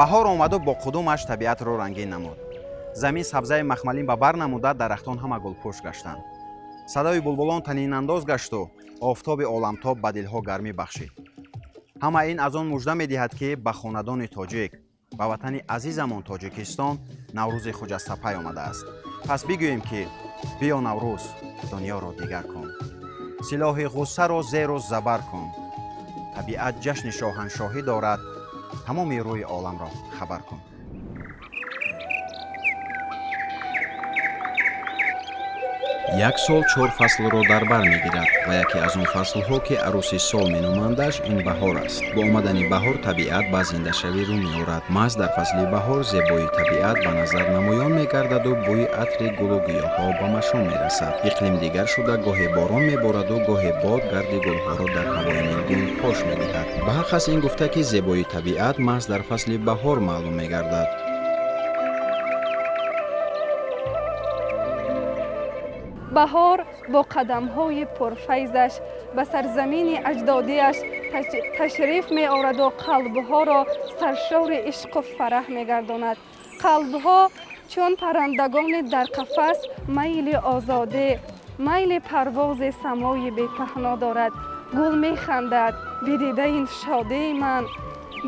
Баҳор омаду бо қудумаш табиатро рангин намуд. Замин сабзаи махмалин ба бар намуда, дарахтон ҳама гулпӯш гаштанд. Садои булбулон танинандоз гашту офтоби оламтоб ба дилҳо гармӣ бахшид. Ҳама ин аз он мужда медиҳад, ки ба хонадони тоҷик, ба ватани азизамон Тоҷикистон Наврӯзи хуҷастапай омадааст. Пас бигӯем, ки биё Наврӯз, дунёро дигар кун, силоҳи ғуссаро зеру забар кун. Табиат ҷашни шоҳаншоҳӣ дорад, тамоми рӯи оламро хабар кун. Як сол 4 фаслро дар бар мегирад ва яке аз он фаслҳо, ки арӯси сол меномандаш, ин баҳор аст. Бо омадани баҳор табиат ба зиндашавӣ рӯ меорад. Маҳз дар фасли баҳор зебоии табиат ба назар намоён мегардаду бӯи атри гулу гиёҳҳо ба машом мерасад. Иқлим дигар шуда, гоҳе борон мебораду гоҳе бод гарди гулҳоро дар ҳавои нилгун пош медиҳад. Ба ҳақ аст ин гуфта, ки зебоии табиат маҳз дар фасли баҳор маълум мегардад. Баҳор бо қадамҳои пурфайзаш ба сарзамини аҷдодиаш ташриф меораду қалбҳоро саршори ишқу фараҳ мегардонад. Қалбҳо чун паррандагони дар қафас майли озодӣ, майли парвози самои бепаҳно дорад. Гул механдад, бидида ин шодии ман,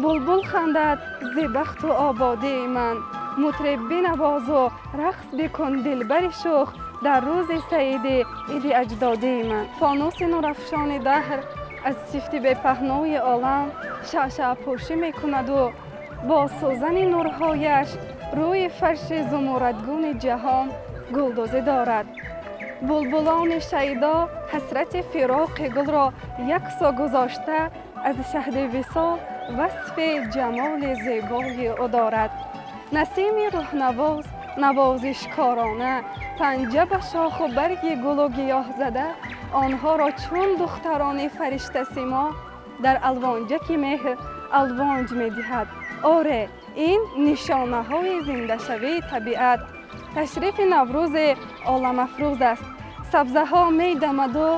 булбул хандад зи бахту ободии ман. Мутриб бинавозу рақс бикун дилбари шӯх дар рӯзи саиди иди аҷдодии ман. Фонуси нурафшони даҳр аз сифти бепаҳнои олам шаъшаъпӯшӣ мекунаду бо сӯзани нурҳояш рӯи фарши зумуррадгуни ҷаҳон гулдӯзӣ дорад. Булбулони шайдо ҳасрати фироқи гулро яксо гузошта аз шаҳди висол васфи ҷамоли зебои ӯ дорад. Насими рӯҳнавоз навозишкорона панҷа ба шоху барги гулу гиёҳ зада онҳоро чун духтарони фариштасимо дар алвонҷаки меҳр алвонҷ медиҳад. Оре, ин нишонаҳои зиндашавии табиат, ташрифи Наврӯзи оламафрӯз аст. Сабзаҳо медамаду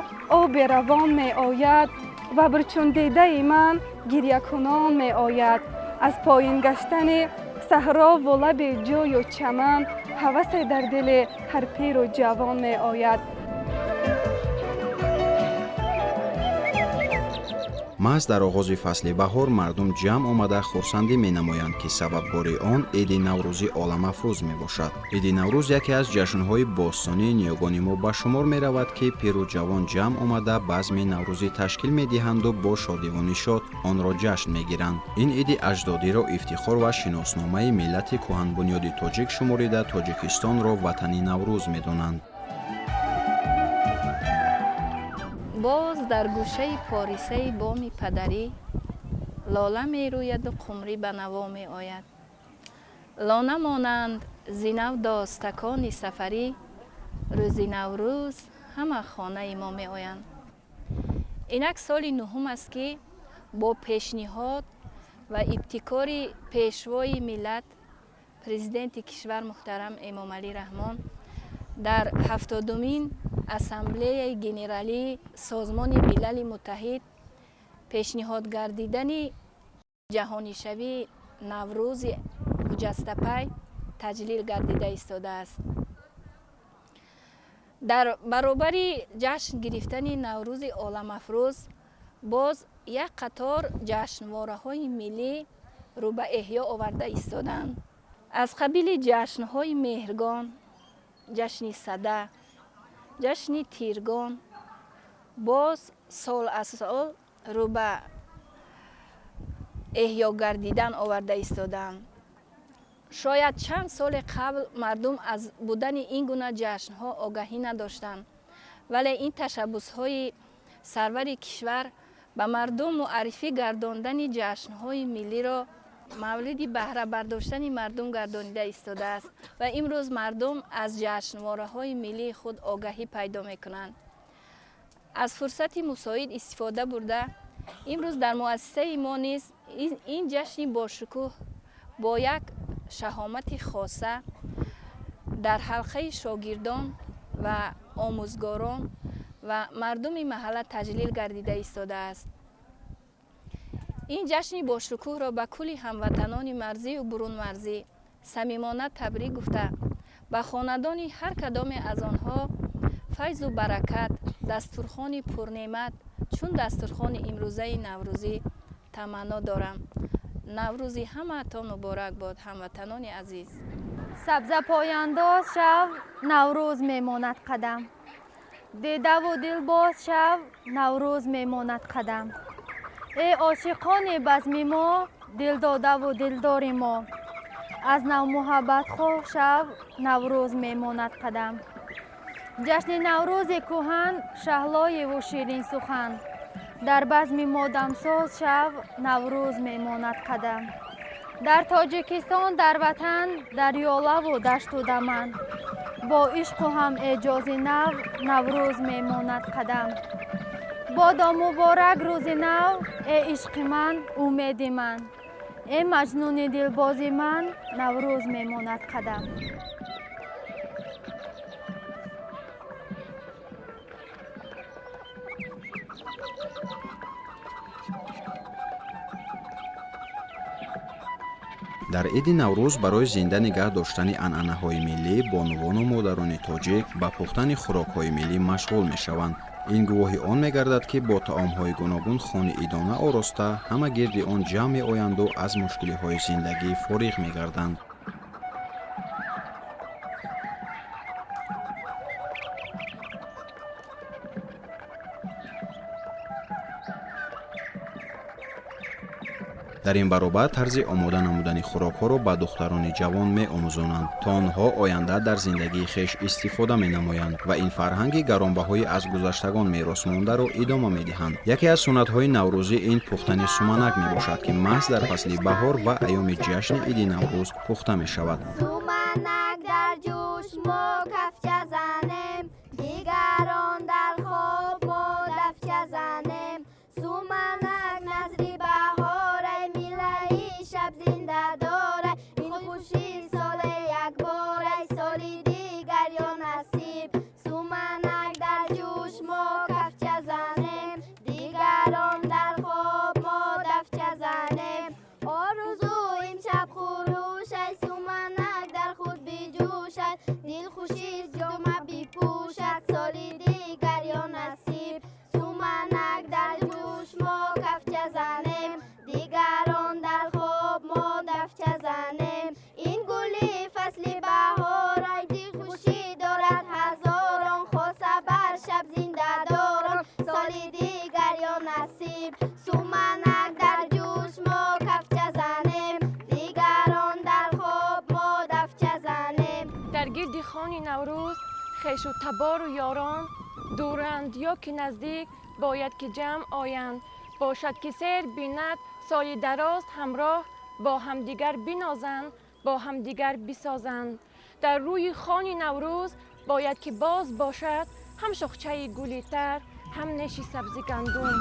оби равон меояд ва чун дидаи ман гирякунон меояд. Аз поин гаштани саҳрову лаби ҷӯю чаман ҳавасе дар дили ҳар пиру ҷавон меояд. Маҳз дар оғози фасли баҳор мардум ҷамъ омада хурсандӣ менамоянд, ки сабабгори он иди Наврӯзи оламафрӯз мебошад. Иди Наврӯз яке аз ҷашнҳои бостонии ниёгони мо ба шумор меравад, ки пиру ҷавон ҷамъ омада базми наврӯзӣ ташкил медиҳанду бо шодиву нишот онро ҷашн мегиранд. Ин иди аҷдодиро ифтихор ва шиносномаи миллати кӯҳанбунёди тоҷик шуморида, Тоҷикистонро ватани Наврӯз медонанд. Боз дар гӯшаи порисаи боми падарӣ лола мерӯяду қумрӣ ба наво меояд. Лона монанд зинав достакони сафарӣ, рӯзи Наврӯз ҳама хонаи мо меоянд. Инак соли нуҳум аст, ки бо пешниҳод ва ибтикори пешвои миллат, президенти кишвар муҳтарам Эмомалӣ Раҳмон дар 70-умин Ассамблеяи Генералии Созмони Милали Муттаҳид пешниҳод гардидани ҷаҳонишавии Наврӯзи ҳуҷастапай таҷлил гардида истодааст. Дар баробари ҷашн гирифтани Наврӯзи оламафрӯз боз як қатор ҷашнвораҳои миллӣ рӯ ба эҳё оварда истодаанд. Аз қабили ҷашнҳои Меҳргон, ҷашни Сада, ҷашни Тиргон боз сол аз сол рӯ ба эҳё гардидан оварда истодаанд. Шояд чанд соли қабл мардум аз будани ин гуна ҷашнҳо огаҳӣ надоштанд, вале ин ташаббусҳои сарвари кишвар ба мардум муаррифӣ гардондани ҷашнҳои миллиро мавриди баҳра бардоштани мардум гардонида истодааст ва имрӯз мардум аз ҷашнвораҳои миллии худ огаҳӣ пайдо мекунанд. Аз фурсати мусоид истифода бурда, имрӯз дар муассисаи мо низ ин ҷашни бошукӯҳ бо як шаҳомати хоса дар ҳалқаи шогирдон ва омӯзгорон ва мардуми маҳалла таҷлил гардида истодааст. Ин ҷашни бошукӯҳро ба кулли ҳамватанони марзию бурунмарзӣ самимона табрик гуфта, ба хонадони ҳар кадоме аз онҳо файзу баракат, дастурхони пурнеъмат чун дастурхони имрӯзаи наврӯзӣ таманно дорам. Наврӯзи ҳамаатон муборак бод, ҳамватанони азиз. Сабзапояндоз шав, Наврӯз мемонад қадам. Дидаву дилбоз шав, Наврӯз мемонад қадам. Эй ошиқони базми мо, дилдодаву дилдори мо, аз нав муҳаббатхоҳ шав, Наврӯз мемонад қадам. Ҷашни Наврӯзи кӯҳан, шаҳлоеву ширинсухан, дар базми мо дамсоз шав, Наврӯз мемонад қадам. Дар Тоҷикистон, дар ватан, дар ёлаву дашту даман, бо ишқу ҳам эъҷози нав, Наврӯз мемонад қадам. Бодо муборак рӯзи нав, э ишқи ман, умеди ман, э маҷнуни дилбози ман, Наврӯз мемонад қадам. Дар иди Наврӯз барои зинда нигаҳ доштани анъанаҳои миллӣ бонувону модарони тоҷик ба пухтани хӯрокҳои миллӣ машғул мешаванд. Ин гувоҳи он мегардад, ки бо таомҳои гуногун хони идона ороста, ҳама гирди он ҷамъ меоянду аз мушкилиҳои зиндагӣ фориғ мегарданд. Дар ин баробар тарзи омода намудани хӯрокҳоро ба духтарони ҷавон меомӯзонанд, то онҳо оянда дар зиндагии хеш истифода менамоянд ва ин фарҳанги гаронбаҳои аз гузаштагон мерос мондаро идома медиҳанд. Яке аз суннатҳои наврӯзӣ ин пухтани суманак мебошад, ки маҳз дар фасли баҳор ва айёми ҷашни иди Наврӯз пухта мешавад. Суманак дар ҷӯш мо кафча занем, дигарон дар хоб мо дафча занем. Суманак назри баҳорай, милаи шаб зинда дорай, ин хуши соле як борай, соли дигар ё насиб. Суманак дар ҷӯш мо кафча занем, дигарон дар хоб мо дафча занем. Орзуим шаб хурӯшай, суманак дар худ биҷӯшад, дилхушист ҷома бипӯшад, соли дигар ё насиб. Суманак дар ҷӯш мо кафча занем, дигарон дар хоб мо дафча занем. Ин гули фасли баҳорай, дилхушӣ дорад ҳазорон, хоса бар шаб зиндадорон, соли дигар ё насиб. Суманак дар ҷӯш мо кафча занем, дигарон дар хоб мо дафча занем. Дар гирди хони Наврӯз хешу табору ёрон дуранд ё ки наздик бояд ки ҷамъ оянд. Бошад ки сер бинад соли дароз ҳамроҳ, бо ҳамдигар бинозанд, бо ҳамдигар бисозанд. Дар рӯи хони Наврӯз бояд ки боз бошад ҳам шохчаи гулитар, ҳам неши сабзи гандум.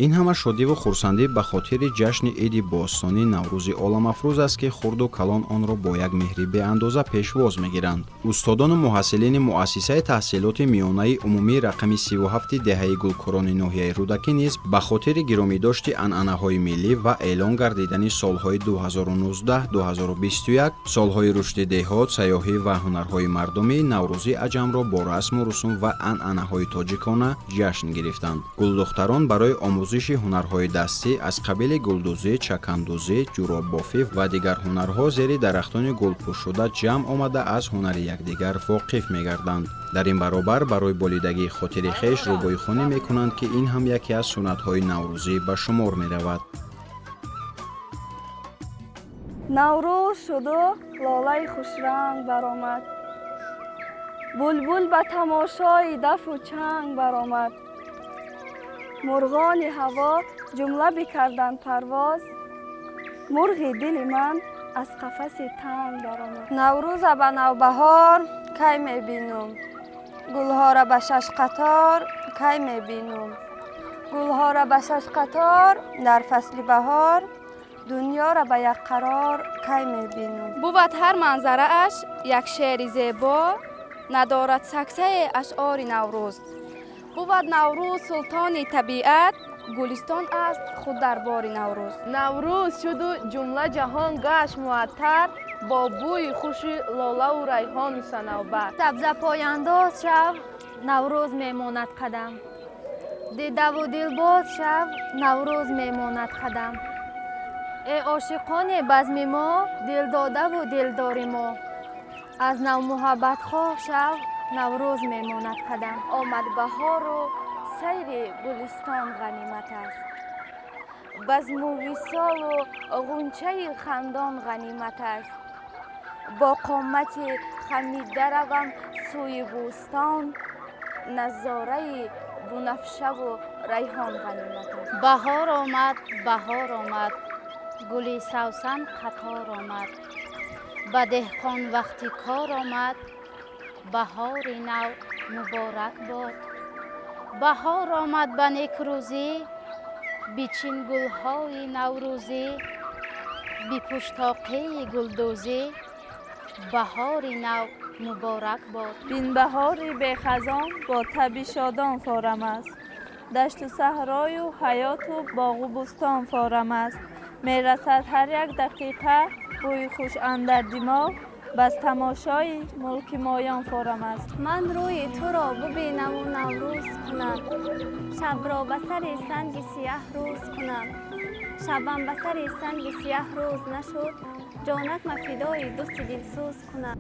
Ин ҳама шодиву хурсандӣ ба хотири ҷашни иди бостонӣ Наврӯзи оламафрӯз аст, ки хурду калон онро бо як меҳри беандоза пешвоз мегиранд. Устодону муҳассилини муассисаи таҳсилоти миёнаи умумии рақами 37 деҳаи Гулкорони ноҳияи Рӯдакӣ низ ба хотири гиромидошти анъанаҳои миллӣ ва эълон гардидани солҳои 2019-2021 солҳои рушди деҳот, сайёҳӣ ва ҳунарҳои мардумӣ Наврӯзи аҷамро бо расму русум ва анъанаҳои тоҷикона ҷашн гирифтанд. Гулдухтарон барои омӯзиши ҳунарҳои дастӣ аз қабили гулдӯзӣ, чакандӯзӣ, ҷуроббофӣ ва дигар ҳунарҳо зери дарахтони гулпӯшшуда ҷамъ омада аз ҳунари якдигар воқиф мегарданд. Дар ин баробар барои болидагии хотири хеш рӯбоихонӣ мекунанд, ки ин ҳам яке аз суннатҳои наврӯзӣ ба шумор меравад. Наврӯз шуду лолаи хушранг баромад, булбул ба тамошои дафу чанг баромад. Мурғони ҳаво ҷумла бикарданд парвоз, мурғи дили ман аз қафаси танг баромад. Наврӯза ба навбаҳор кай мебинум, гулҳора ба шаш қатор кай мебинум. Гулҳора ба шаш қатор дар фасли баҳор, дунёра ба як қарор кай мебинум. Бувад ҳар манзарааш як шеъри зебо, надорад саксае ашъори Наврӯз. Бувад Наврӯз султони табиат, гулистон аст худ дарбори Наврӯз. Наврӯз шуду ҷумла ҷаҳон гашт муаттар, бо бӯи хуши лолаву райҳону санавбар. Сабзапояндоз шав, Наврӯз мемонад қадам. Дидаву дилбоз шав, Наврӯз мемонад қадам. Эй ошиқони базми мо, дилдодаву дилдори мо, аз нав муҳаббатхоҳ шав, Наврӯз мемонад қадам. Омад баҳору сайри гулистон ғанимат аст, базму висолу ғунчаи хандон ғанимат аст. Бо қомати хамида равам сӯи бӯстон, назораи бунафшаву райҳон ғанимат аст. Баҳор омад, баҳор омад, гули савсан қатор омад, ба деҳқон вақти кор омад, баҳори нав муборак бод. Баҳор омад ба некрӯзӣ, бичин гулҳои наврӯзӣ, бипӯш тоқии гулдӯзӣ, баҳори нав муборак бод. Бинбаҳори бехазон бо таби шодон форам аст, дашту саҳрою ҳаёту боғу бӯстон форам аст. Мерасад ҳар як дақиқа бӯи хуш андар димоғ, бас тамошои мулки моён форам аст. Ман рӯи туро бубинаму наврӯз кунам, шабро ба сари санги сияҳ рӯз кунам. Шабам ба сари санги сияҳ рӯз нашуд, ҷонакма фидои дӯсти дилсӯз кунам.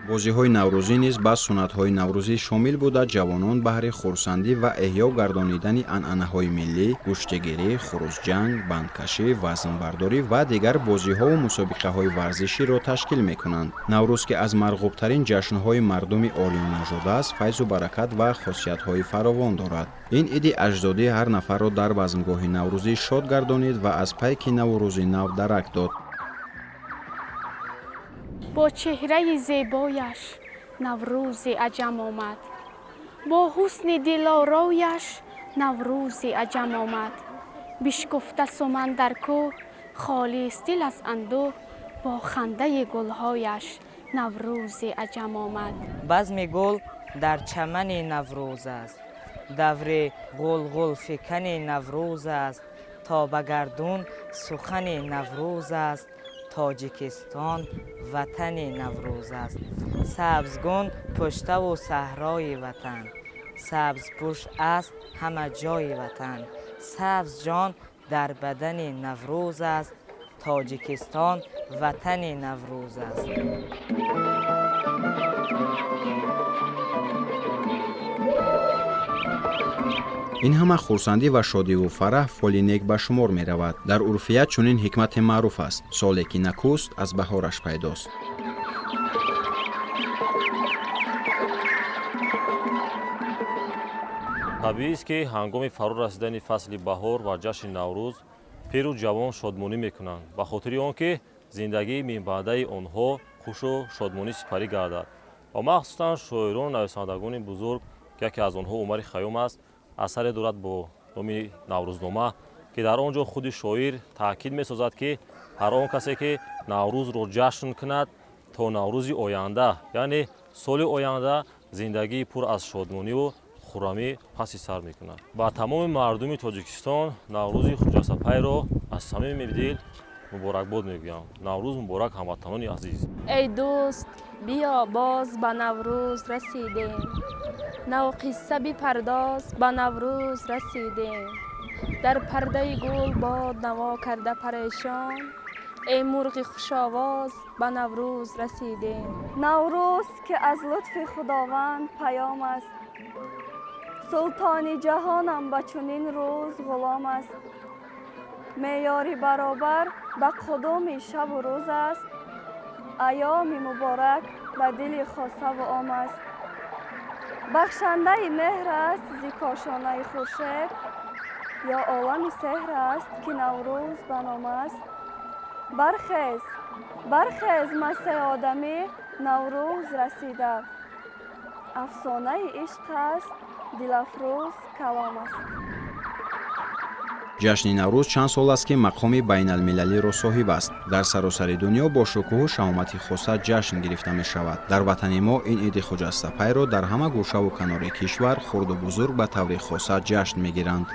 Бозиҳои наврӯзӣ низ ба суннатҳои наврӯзӣ шомил буда, ҷавонон баҳри хурсандӣ ва эҳё гардонидани анъанаҳои миллӣ, гӯштигирӣ, хурӯсҷанг, бандкашӣ, вазнбардорӣ ва дигар бозиҳову мусобиқаҳои варзиширо ташкил мекунанд. Наврӯз, ки аз марғубтарин ҷашнҳои мардуми олимнажод аст, файзу баракат ва хосиятҳои фаровон дорад. Ин иди аҷдодӣ ҳар нафарро дар базмгоҳи наврӯзӣ шод гардонид ва аз пайки наву рӯзи нав дарак дод. Бо чеҳраи зебояш Наврӯзи аҷам омад, бо ҳусни дилорояш Наврӯзи аҷам омад. Бишкуфта суман дар кӯҳ, холис дил аз андӯҳ, бо хандаи гулҳояш Наврӯзи аҷам омад. Базми гул дар чамани Наврӯз аст, даври ғулғулфикани Наврӯз аст, то ба гардун сухани Наврӯз аст, Тоҷикистон ватани Наврӯз аст. Сабзгун пуштаву саҳрои ватан, сабзпӯш аст ҳама ҷои ватан, сабз ҷон дар бадани Наврӯз аст, Тоҷикистон ватани Наврӯз аст. Ин ҳама хурсандӣ ва шодиву фараҳ фоли нек ба шумор меравад. Дар урфият чунин ҳикмате маъруф аст: соле ки накӯст, аз баҳораш пайдост. Табиист, ки ҳангоми фаро расидани фасли баҳор ва ҷашни Наврӯз пиру ҷавон шодмонӣ мекунанд, ба хотири он ки зиндагии минбаъдаи онҳо хушу шодмонӣ сипарӣ гардад. Ва махсусан шоирону нависандагони бузург, ки яке аз онҳо Умари Хайём аст, асаре дорад бо номи Наврӯзнома, ки дар он ҷо худи шоир таъкид месозад, ки ҳар он касе ки Наврӯзро ҷашн кунад, то Наврӯзи оянда, яъне соли оянда, зиндагии пур аз шодмониву хуррамӣ паси сар мекунад. Ба тамоми мардуми Тоҷикистон Наврӯзи хуҷастапайро аз самими дил муборакбод мегӯям. Наврӯз муборак, ҳамватанони азиз. Эй дӯст, биё боз ба Наврӯз расидем, навқисса бипардоз, ба Наврӯз расидем. Дар пардаи гул бод наво карда парешон, эй мурғи хушовоз, ба Наврӯз расидем. Наврӯз ки аз лутфи Худованд паём аст, султони ҷаҳонам ба чунин рӯз ғулом аст. Меъёри баробар ба қудуми шабу рӯз аст, айёми муборак ба дили хосаву ом аст. Бахшандаи меҳр аст зи кошонаи хуршед, ё олами сеҳр аст ки Наврӯз ба ном аст. Бархез, бархез, масте одамӣ, Наврӯз расида. Афсонаи ишқ аст, дилафрӯз калом аст. Ҷашни Наврӯз чанд сол аст, ки мақоми байналмилалиро соҳиб аст. Дар саросари дунё бо шукӯҳу шаҳомати хоса ҷашн гирифта мешавад. Дар ватани мо ин иди хуҷастапайро дар ҳама гӯшаву канори кишвар хурду бузург ба таври хоса ҷашн мегиранд.